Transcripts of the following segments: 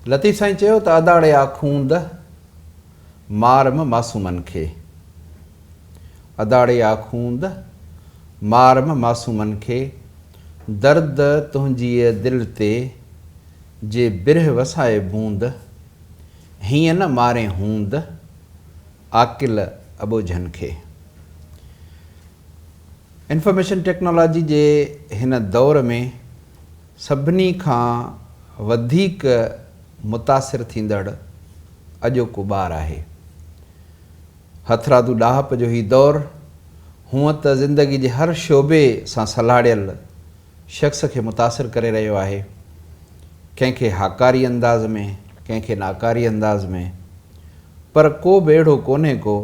لطيف سائين چيو ته اداڙي آخوند مار م معصومن کي. اداڙي آخوند مار م معصومن کي، درد تنهنجيء دل تي جي برهه وسائي بوند، هيئن نه مارين هوند عاقل اٻوجهن کي. انفارميشن ٽيڪنالاجي جي هن دور ۾ سڀني کان وڌيڪ متاثر ٿيندڙ اڄوڪو ٻار آهي. هٿرادو ڏاهپ جو هي دور هونء ته زندگي جي هر شعبي سان سلهاڙيل شخص کي متاثر ڪري رهيو آهي. ڪنهن کي هاڪاري انداز ۾، ڪنهن کي ناڪاري انداز ۾، پر ڪو به اهڙو ڪونهي ڪو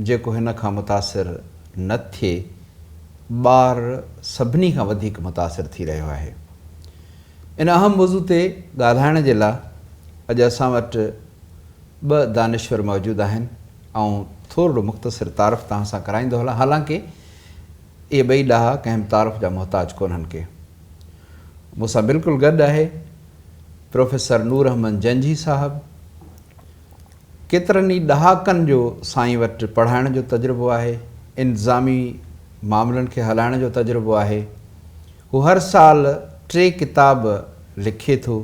جيڪو هن کان متاثر نه ٿئي، ٻار سڀني کان وڌيڪ متاثر ٿي رهيو آهي. ان اهم موضوع تي ڳالهائڻ جي لا اڄ اسان وٽ ٻه دانشور موجود آهن. آئون ٿورڙو مختصر تعارف توهان سان ڪرائيندو هلان، حالانڪه اهي ٻئي ڏاها ڪنهن به تعارف جا محتاج ڪونهن ڪي. مون سان بلڪل گڏ آهي پروفيسر نور احمد جنجهي صاحب. ڪيترن ئي ڏهاڪن جو سائين وٽ پڙهائڻ جو تجربو آهي، انتظامي معاملن کي هلائڻ جو تجربو آهي. هو هر سال ٽي ڪتاب لکي ٿو.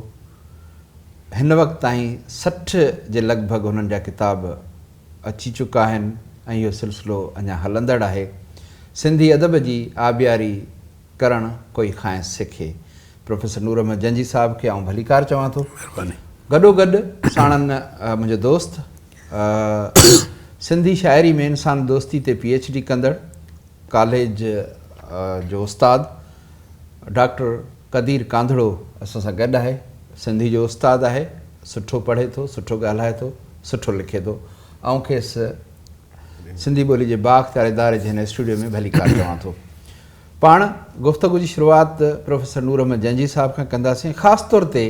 هن وقت تائين 60 جي لڳ ڀڳ هنن جا ڪتاب اچي چڪا آهن ۽ اهو سلسلو اڃا هلندڙ آهي. سنڌي ادب جي آبياري ڪرڻ ڪوئي کانئس سکي. پروفيسر نور احمد جنجهي صاحب کي آئون ڀليڪار چوان ٿو. مهرباني. گڏوگڏ ساڻن منهنجو دوست سنڌي شاعري ۾ انسان دوستي تي پي ايڇ ڊي ڪندڙ ڪاليج جو استاد ڊاڪٽر قدير ڪانڌڙو اسان سان گڏ آهي. سنڌي جو استاد آهي، سٺو پڙهي ٿو، سٺو ڳالهائي ٿو، سٺو لکي ٿو. آئون کيس سنڌي ٻولي جي بااختيار اداري جي هن اسٽوڊيو ۾ ڀليڪار چوان ٿو. پاڻ گفتگو جي شروعات پروفيسر نور احمد جنجهي صاحب کان ڪنداسين. خاص طور تي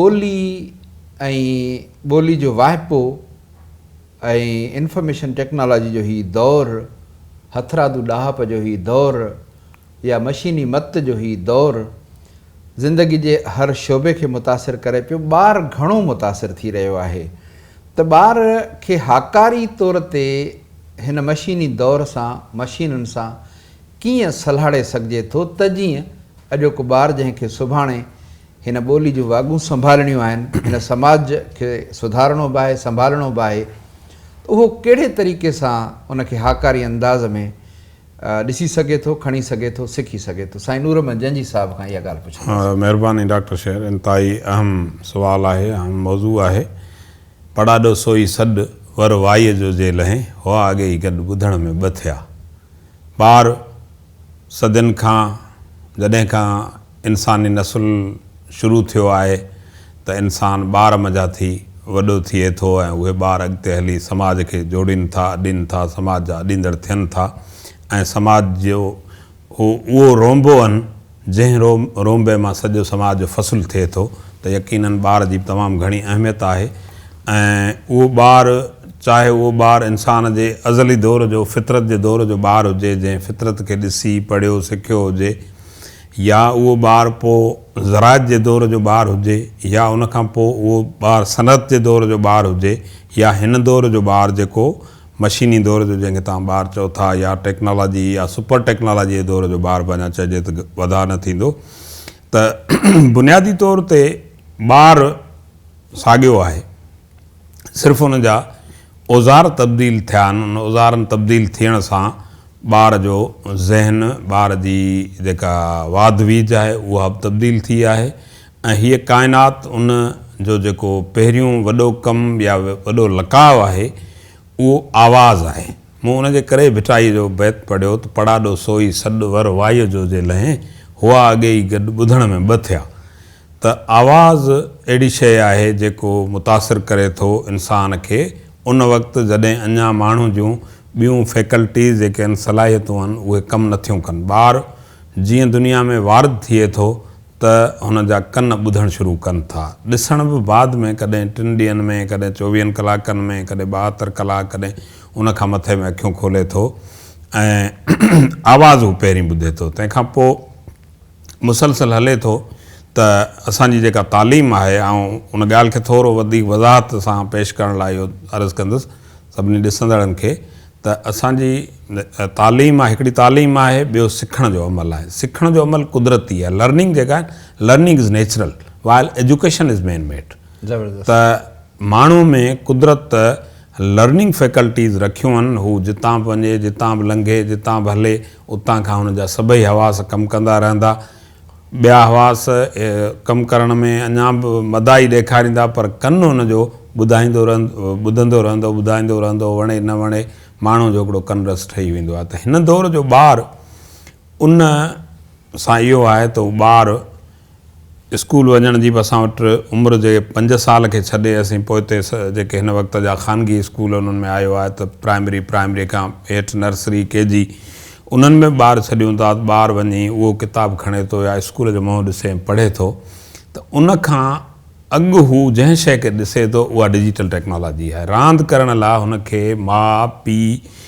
ٻولي ۽ ٻولي جو واهپو ۽ انفارميشن ٽيڪنالاجي جو هي دور، هٿرادو ڏاهپ جو هي دور يا مشيني مت جو هي دور زندگي جي هر شعبي کي متاثر ڪري پيو، ٻار گهڻو متاثر ٿي رهيو آهي ته ٻار کي هاڪاري طور تي هن مشيني دور سان، مشينن سان ڪيئن سلهاڙي سگهجي ٿو ته جيئن اڄوڪو ٻار جنهن کي سڀاڻي هن ٻولي جون واڳون سنڀالڻيون آهن، هن سماج کي سڌارڻو به آهي، سنڀالڻو به آهي ته اهو ڪهڙي طريقي سان ان کي هاڪاري انداز ۾ ڏسي سگهي ٿو، کڻي سگهي ٿو، سکي سگهي ٿو. سائين نور احمد جنجهي صاحب کان اها ڳالهه پڇنداسين. مهرباني ڊاڪٽر شير، انتهائي اهم سوال آهي، اهم موضوع آهي. پڙاڏو سوئي سڏ، ور وائيء جو جي لهين، هئا اڳي ئي گڏ، ٻڌڻ ۾ ٻه ٿيا. ٻار صدين کان جڏهن کان انساني نسل شروع ٿيو آهي ته انسان ٻار منجهان ٿي وڏو ٿئي ٿو ۽ اهي ٻار اڳتي هلي سماج کي جوڙين ٿا، اڏين ٿا، سماج جا اڏيندڙ ٿين ٿا ۽ سماج جو اهو رونبو آهن جنهن رونبي مان سڄو سماج جو فصل ٿئي ٿو ته يقيناً ٻار جي به تمام گهڻي اهميت آهي ۽ اهو ٻار چاهي اهو ٻار انسان جي ازلي دور جو فطرت جي دور جو ٻار هجي جنهن فطرت کي ڏسي پڙهيو سکيو هجي يا اهو ٻار پوء زراعت جي دور جو ٻار هجي يا ان کان پوء اهو ٻار صنعت جي دور جو ٻار هجي يا هن دور جو ٻار جيڪو مشيني دور جو جنهن کي توهان ٻار چئو ٿا يا ٽيڪنالاجي يا سپر ٽيڪنالاجي جي دور جو ٻار به اڃا چئجي ته وڌاء نه ٿيندو ته بنيادي طور تي ٻار ساڳيو آهي صرف ان جا اوزار تبديل ٿيا آهن ان اوزارن تبديل ٿيڻ سان ٻار جو ذهن ٻار جي جيڪا واڌ ويجهه آهي اها به تبديل ٿي آهي ۽ هيء ڪائنات ان جو جيڪو پهريون وڏو ڪم يا وڏو لقاء آهي اهو آواز آهي. مون ان جي ڪري ڀٽائيء جو بيت پڙهيو ته پڙاڏو سوئي سڏ ور وائيء جو جي لهين، هئا اڳي ئي گڏ ٻڌڻ ۾ ٻه ٿيا. ته آواز اهڙي شيء آهي جيڪو متاثر ڪري ٿو انسان کي ان وقت جڏهن اڃا ماڻهو جون ٻيون فيڪلٽيز جيڪي آهن صلاحيتون آهن اهي ڪم نٿيون ڪن. ٻار جيئن دنيا ۾ وارد ٿئي ٿو ته هن جا ڪن ٻڌڻ شروع ڪن ٿا. ڏسڻ به بعد ۾ ڪڏهن ٽن ڏينهن ۾، ڪڏهن چوويهن ڪلاڪن ۾، ڪڏهن 72 ڪلاڪ، ڪڏهن ان کان مٿي ۾ اکيون کولي ٿو ۽ آواز هو پهرين ٻڌي ٿو. تنهن کان پوء مسلسل هلي ٿو ته اسان جي جيڪا تعليم آهي، آئون ان ڳالهه کي ٿورو وڌيڪ وضاحت سان پيش ڪرڻ لاء اهو عرض ڪندس سڀني ڏسندڙن کي ته اسان جي تعليم آهي، هڪڙي تعليم آهي، ٻيو سکڻ جو عمل آهي. سکڻ جو عمل قدرتي آهي، لرننگ جيڪا آهي learning is natural while education is man made. ته ماڻهو ۾ قدرت لرننگ فيڪلٽيز رکيون آهن، هو جتان به وڃي، جتان به لنگهي، جتان به هلي، اتان کان هن جا سڀئي حواس ڪم ڪندا رهندا. ٻيا حواس ڪم ڪرڻ ۾ اڃا به مدائي ڏيکاريندا پر ڪن هن جو ٻڌائيندو رهندو، ٻڌندو رهندو، ٻڌائيندو رهندو، وڻي نه وڻي ماڻهو جو هڪڙو ڪن رس ٺهي ويندو آهي ته هن دور جو ٻار ان سان اهو آهي ته هو ٻار اسڪول وڃڻ جي به اسان وٽ عمر جي پنج سال کي ڇڏي اسين پوئتي جيڪي هن وقت جا خانگي اسڪول انهن ۾ آيو آهي ته پرائمري، پرائمري کان هيٺ نرسري، ڪي جي انهن ۾ به ٻار ڇڏيون ٿا ته ٻار وڃي اهو ڪتاب کڻي ٿو يا اسڪول جو منهن ڏسي ۽ پڙهي ٿو ته ان کان اڳ هو جنهن شيء کي ڏسي ٿو اها ڊجيٽل ٽيڪنالاجي آهي راند ڪرڻ لاء هن کي ماء پيء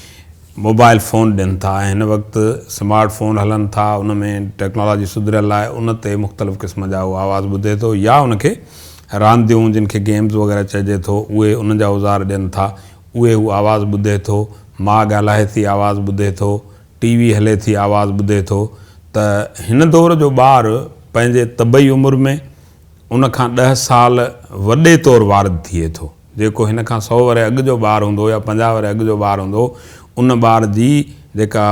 موبائل فون ڏين ٿا ۽ هن وقت سمارٽ فون هلن ٿا ان ۾ ٽيڪنالاجي سڌريل آهي ان تي مختلف قسم جا هو آواز ٻڌي ٿو يا ان کي رانديون جن کي گيمز وغيره چئجي ٿو اهي انهن جا اوزار ڏين ٿا اهي هو آواز ٻڌي ٿو ماء ڳالهائي ٿي آواز ٻڌي ٿو ٽي وي هلي ٿي آواز ٻڌي ٿو ته هن دور جو ٻار پنهنجي طبعي عمر ۾ ان کان ڏهه سال وڏي طور وارد ٿئي ٿو. جيڪو هن کان سئو ورهيه اڳ جو ٻار هوندو هو يا 50 ورهيه اڳ جو ٻار هوندو هو، ان ٻار جي جيڪا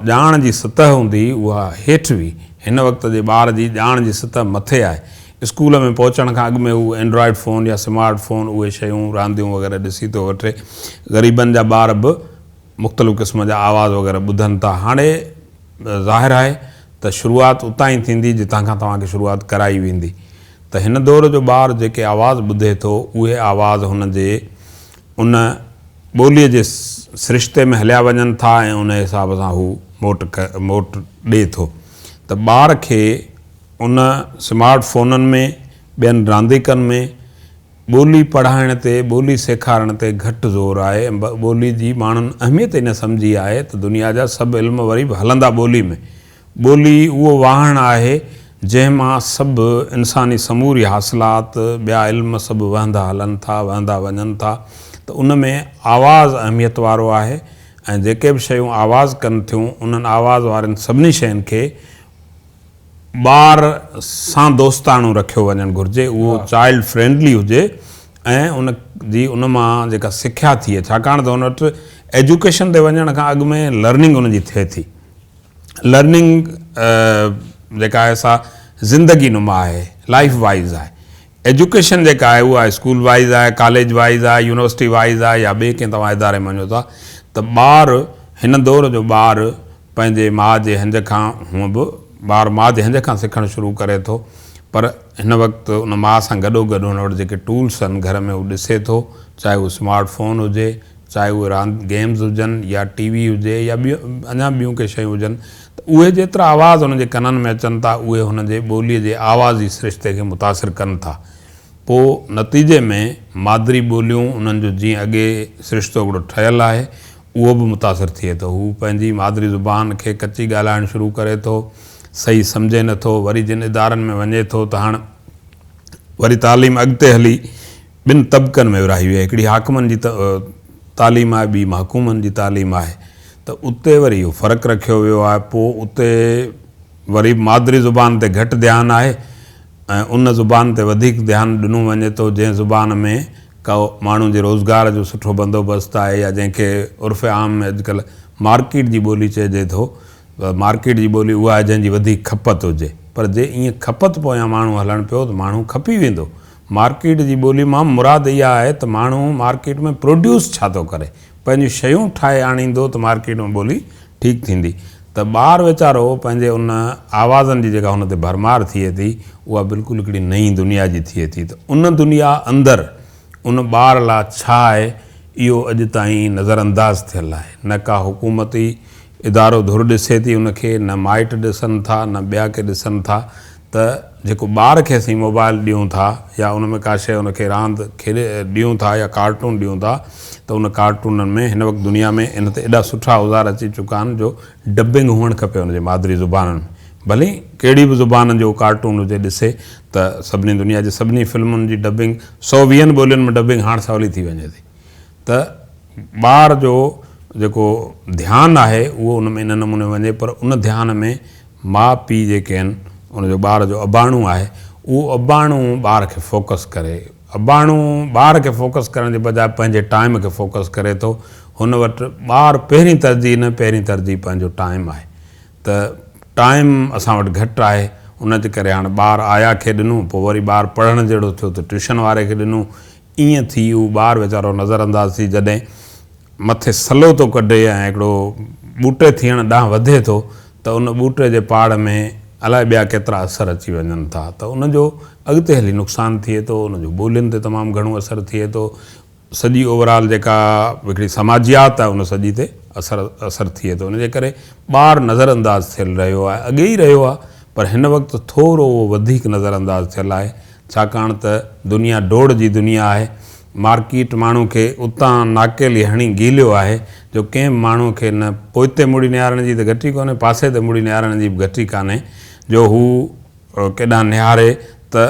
ڄاڻ جي سطح هوندي هئي اها هيٺ هئي. هن وقت جي ٻار جي ڄاڻ جي سطح مٿي آهي. اسڪول ۾ پهچڻ کان اڳ ۾ هو اينڊرائيڊ فون يا سمارٽ فون اهي شيون، رانديون وغيره ڏسي ٿو وٺي. غريبن جا ٻار به مختلف قسم جا آواز وغيره ٻڌن ٿا. هاڻي ظاهر آهي ته شروعات اتان ئي ٿيندي جتان کان توهان کي شروعات ڪرائي ويندي. ته هن دور جو ٻار جيڪي آواز ٻڌي ٿو، اهي آواز هن جي ان ٻوليء جي سرشتي ۾ هليا وڃن ٿا ۽ ان حساب سان هو موٽ موٽ ڏئي ٿو ته ٻار کي ان سمارٽ فونن ۾ ٻين رانديڪن ۾ ٻولي پڙهائڻ تي ٻولي سيکارڻ تي گهٽ زور آهي ۽ ٻولي جي ماڻهن اهميت ئي نه سمجهي آهي ته دنيا جا سڀ علم وري به هلندا ٻولي ۾. ٻولي اهو واهڻ آهي، جنهن مان سڀ انساني سموري حاصلات، ٻيا علم سڀ وهندا هلن ٿا، وهندا وڃن ٿا ته ان ۾ آواز اهميت وارو آهي ۽ جيڪي به شيون آواز ڪن ٿيون، انهن آواز وارين سڀني شين کي ٻار سان دوستاڻو رکيو وڃڻ گهرجي، اهو چائلڊ فرينڊلي هجي ۽ ان جي ان مان جيڪا سکيا ٿئي، ڇاڪاڻ ته ان وٽ ايجوڪيشن تي وڃڻ کان اڳ ۾ لرننگ ان جي ٿئي ٿي. لرننگ جيڪا آهي سا زندگي نما آهي، لائيف وائيز آهي. ايجوڪيشن جيڪا آهي اها اسڪول وائيز آهي، ڪاليج وائيز آهي، يونيورسٽي وائيز آهي يا ٻئي ڪنهن توهان اداري ۾ وڃو ٿا ته ٻار هن دور جو ٻار پنهنجي ماء جي هنج کان هونء به ٻار ماء جي هنج کان سکڻ شروع ڪري ٿو پر هن وقت ان ماء سان گڏوگڏ هن وٽ جيڪي ٽولس آهن گهر ۾ هو ڏسي ٿو چاهي اهو سمارٽ فون هجي چاهي اهي راند گيمز هجن يا ٽي وي هجي يا ٻيون اڃا ٻيون ڪي شيون هجن ته اهي جيترا آواز هن جي ڪنن ۾ اچن ٿا اهي هن جي ٻوليء جي آوازي سرشتي کي متاثر ڪن ٿا پوء نتيجي ۾ مادري ٻوليون انهن جو جيئن اڳي سرشتو هڪڙو ٺهيل آهي اهو به متاثر ٿئي ٿو هو پنهنجي مادري زبان کي ڪچي ڳالهائڻ شروع ڪري ٿو صحيح سمجهي نٿو وري جن ادارن ۾ وڃي ٿو ته هاڻ وري تعليم اڳتي هلي ٻن طبقن ۾ ورهائي وئي آهي، هڪڙي حاڪمن جي تعليم آهي، ٻي محڪومن جي تعليم آهي ته اتي وري اهو فرق رکيو ويو آهي، پوء اتي وري مادري زبان تي گهٽ ڌيان آهي ۽ ان زبان تي وڌيڪ ڌيان ڏنو وڃي ٿو جنهن زبان ۾ ڪو ماڻهو جي روزگار جو سٺو بندوبست آهي يا جنهن کي عرف عام ۾ اڄڪلهه مارڪيٽ جي ٻولي چئجي ٿو مارڪيٽ جي ٻولي اها آهي جنهن جي وڌيڪ کپت هجي پر جي ائين کپت پويان ماڻهو هلڻ پيو ته ماڻهو کپي ويندو. مارڪيٽ جي ٻولي مان مراد اها آهي ته ماڻهو مارڪيٽ ۾ پروڊيوس ڇا ٿو ڪري، پنهنجون شيون ٺاهي آڻيندو ته مارڪيٽ ۾ ٻولي ٺيڪ ٿيندي ته ٻار ويچارو پنهنجي ان آوازن جي جيڪا هن تي ڀرمار ٿئي ٿي اها بلڪل هڪڙي نئين دنيا جي ٿئي ٿي ته ان دنيا اندر ان ٻار لا ڇا آهي اهو اڄ تائين نظرانداز ٿيل آهي نه ڪا حڪومتي ادارو ڌر ڏسي ٿي ان کي نه مائٽ ڏسن ٿا نه ٻيا ڪي ڏسن ٿا ته جيڪو ٻار کي اسين موبائل ڏيون ٿا يا ان ۾ ڪا شيء ان کي راند کيڏي ڏيون ٿا يا ڪارٽون ڏيون ٿا ته ان ڪارٽونن ۾ هن وقت دنيا ۾ ان تي ايڏا سٺا اوزار اچي چڪا آهن جو ڊبنگ هئڻ کپي ان جي مادري زبانن ۾ ڀلي ڪهڙي به زبان جو ڪارٽون هجي ڏسي ته سڀني دنيا جي سڀني فلمن جي ڊبنگ 120 ٻولين ۾ ڊبنگ هاڻ سولي ٿي وڃي ٿي ته ٻار جو جيڪو ڌيان آهي اهو ان ۾ ان نموني وڃي پر ان ڌيان ۾ ماء پيء جيڪي آهن ان جو ٻار جو اباڻو آهي اهو اباڻو ٻار کي فوڪس ڪري اباڻو ٻار کي فوڪس ڪرڻ جي بجاء پنهنجي ٽائيم کي فوڪس ڪري ٿو هن وٽ ٻار پهرين ترجيح نه پهرين ترجيح پنهنجو ٽائيم آهي ته ٽائيم اسان وٽ گهٽ آهي ان جي ڪري هاڻ ٻار آيا کي ڏنو پوء وري ٻار پڙهڻ جهڙو ٿيو ته ٽيوشن واري کي ڏنو ائين ٿي اهو ٻار ويچارو نظر انداز ٿي جڏهن مٿي سلو ٿو ڪڍي ۽ هڪڙو ٻوٽي ٿيڻ ڏانهن وڌي ٿو ته ان ٻوٽي جي پاڙ ۾ الائي ٻيا ڪيترا اثر اچي وڃن ٿا ته ان جو اڳتي هلي نقصان ٿئي ٿو ان جو ٻولين تي تمام گهڻو اثر ٿئي ٿو سڄي اوور آل جيڪا هڪڙي سماجيات آهي ان سڄي تي اثر اثر ٿئي ٿو ان جي ڪري ٻار نظر انداز ٿيل رهيو آهي اڳي ئي رهيو آهي پر هن وقت ٿورو اهو وڌيڪ نظر انداز ٿيل آهي ڇاڪاڻ ته دنيا ڊوڙ جي دنيا آهي مارڪيٽ ماڻهو کي اتان ناڪيلي هڻي گهليو آهي جو ڪنهن به ماڻهو کي نه پوئتي مڙي نهارڻ جي ته گهٽي ڪونهي پاسي تي مڙي نهارڻ جي به گهٽي ڪانهي جو هو ڪيڏانهن نهاري ته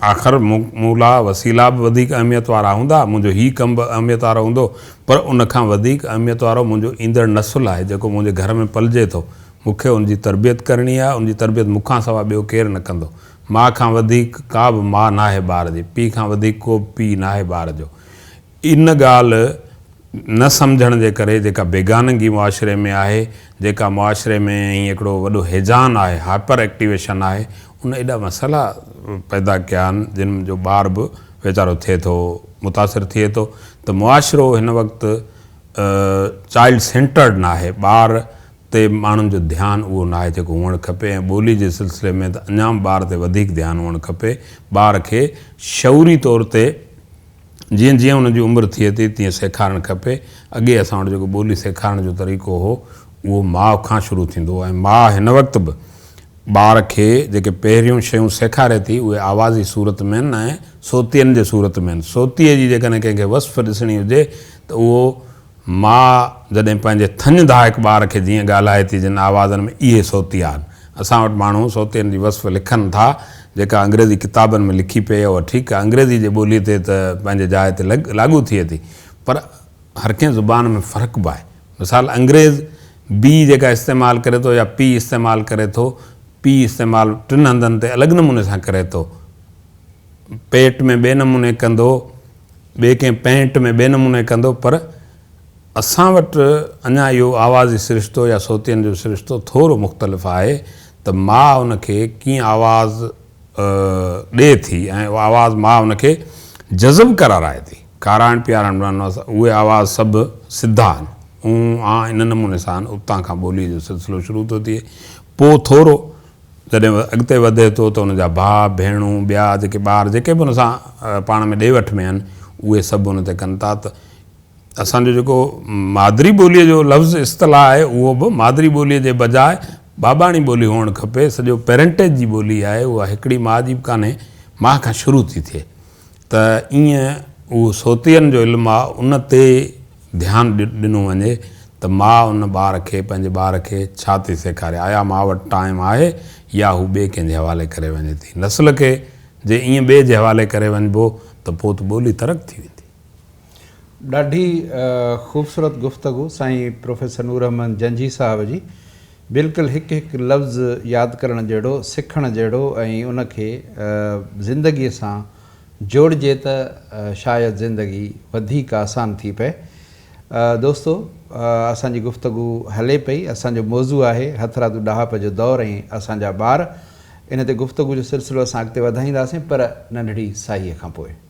آخر مون لاء وسيلا به وڌيڪ اهميت وارا هوندا، منهنجو هي ڪم به اهميت وارو هوندو، پر ان کان وڌيڪ اهميت وارو منهنجو ايندڙ نسل آهي، جيڪو منهنجي گهر ۾ پلجي ٿو. مون کي ان جي تربيت ڪرڻي آهي، ان جي تربيت مون کان سواء ٻيو ڪير نه ڪندو. ماء کان وڌيڪ ڪا به ماء ناهي ٻار جي، پيء کان وڌيڪ ڪو به پيء ناهي ٻار جو. ان ڳالهه نه سمجهڻ جي ڪري جيڪا بيگانگي معاشري ۾ آهي، جيڪا معاشري ۾ هي هڪڙو وڏو هيجان آهي، هائپر ايڪٽيويشن آهي، ان ايڏا مسئلا پيدا ڪيا آهن جن جو ٻار به ويچارو ٿئي ٿو متاثر ٿئي ٿو ته معاشرو هن وقت چائلڊ سينٽرڊ ناهي، ٻار تي ماڻهن جو ڌيان اهو ناهي جيڪو هئڻ کپي ۽ ٻولي جي سلسلي ۾ ته اڃا به ٻار تي وڌيڪ ڌيان هئڻ کپي، ٻار کي شعوري طور تي جيئن جيئن ان جي عمر ٿئي ٿي تيئن سيکارڻ کپي. اڳي اسان وٽ جيڪو ٻولي سيکارڻ جو طريقو هو اهو ماء کان شروع ٿيندو هو ۽ ماء هن وقت به ٻار کي جيڪي پهريون شيون سيکاري ٿي اهي آوازي صورت ۾ آهن ۽ صوتين جي صورت ۾ آهن. صوتيء جي جيڪڏهن ڪنهن کي وصف ڏسڻي هجي ته اهو ماء جڏهن پنهنجي ٿڃ ڌائڪ ٻار کي جيئن ڳالهائي ٿي جن آوازن ۾ اهي صوتي آهن. اسان وٽ ماڻهو صوتين جي وصف لکن ٿا جيڪا انگريزي ڪتابن ۾ لکي پئي اها ٺيڪ آهي انگريزي جي ٻولي تي ته پنهنجي جاء تي لاڳو ٿئي ٿي پر هر ڪنهن زبان ۾ فرق به آهي. مثال انگريز بي جيڪا استعمال ڪري ٿو يا پي استعمال ڪري ٿو پي استعمال ٽن هنڌن تي الڳ نموني سان ڪري ٿو. پيٽ ۾ ٻئي نموني ڪندو، ٻئي ڪنهن پينٽ ۾ ٻئي نموني ڪندو پر اسان وٽ اڃا اهو آوازي سرشتو يا صوتين جو سرشتو ٿورو مختلف آهي ته ماء ان کي ڪيئن آواز ڏئي ٿي ۽ اهو آواز ماء ان کي جذب ڪرارائي ٿي. کارائڻ پيارڻ اهي آواز سڀ سڌا آهن، اون آن ان نموني سان آهن، اتان کان ٻوليء جو سلسلو شروع ٿو ٿئي پوء ٿورو جڏهن اڳتي وڌي ٿو ته ان جا ڀاء، ڀيڻون، ٻيا جيڪي ٻار جيڪي به ان سان پاڻ ۾ ڏي وٺ ۾ آهن، اهي سڀ ان تي ڪن ٿا ته اسان جو جيڪو مادري ٻوليء جو لفظ اصطلاح آهي اهو به مادري ٻوليء جي بجاء ٻاٻاڻي ٻولي هئڻ کپي، سڄو پيرنٽيج جي ٻولي آهي، اها هڪڙي ماء جي به ڪانهي، ماء کان شروع ٿي ٿئي ته ائين اهو صوتين جو علم آهي ان تي ڌيان ڏنو وڃي ته ماء ان ٻار کي پنهنجي ٻار کي ڇا ٿي سيکاري؟ آيا ماء وٽ ٽائيم آهي يا هو ٻئي ڪنهن جي حوالي ڪري وڃي ٿي؟ نسل کي جي ائين ٻئي جي حوالي ڪري وڃبو ته پوء ته ٻولي ترڪ ٿي ويندي. ڏاڍي خوبصورت گفتگو سائين پروفيسر نور احمد جنجهي صاحب جي بلڪل هڪ هڪ لفظ ياد ڪرڻ جهڙو سکڻ جهڙو ۽ ان کي زندگي سان جوڙجي ته شايد زندگي وڌيڪ آسان ٿي پئي. دوستو اسان جي گفتگو هلي پئي اسان جو موضوع آهي هٿرادو ڏاهپ جو دور ۽ اسان جا ٻار ان تي گفتگو جو سلسلو اسان اڳتي وڌائينداسين پر ننڍڙي ساهيء کان پوء.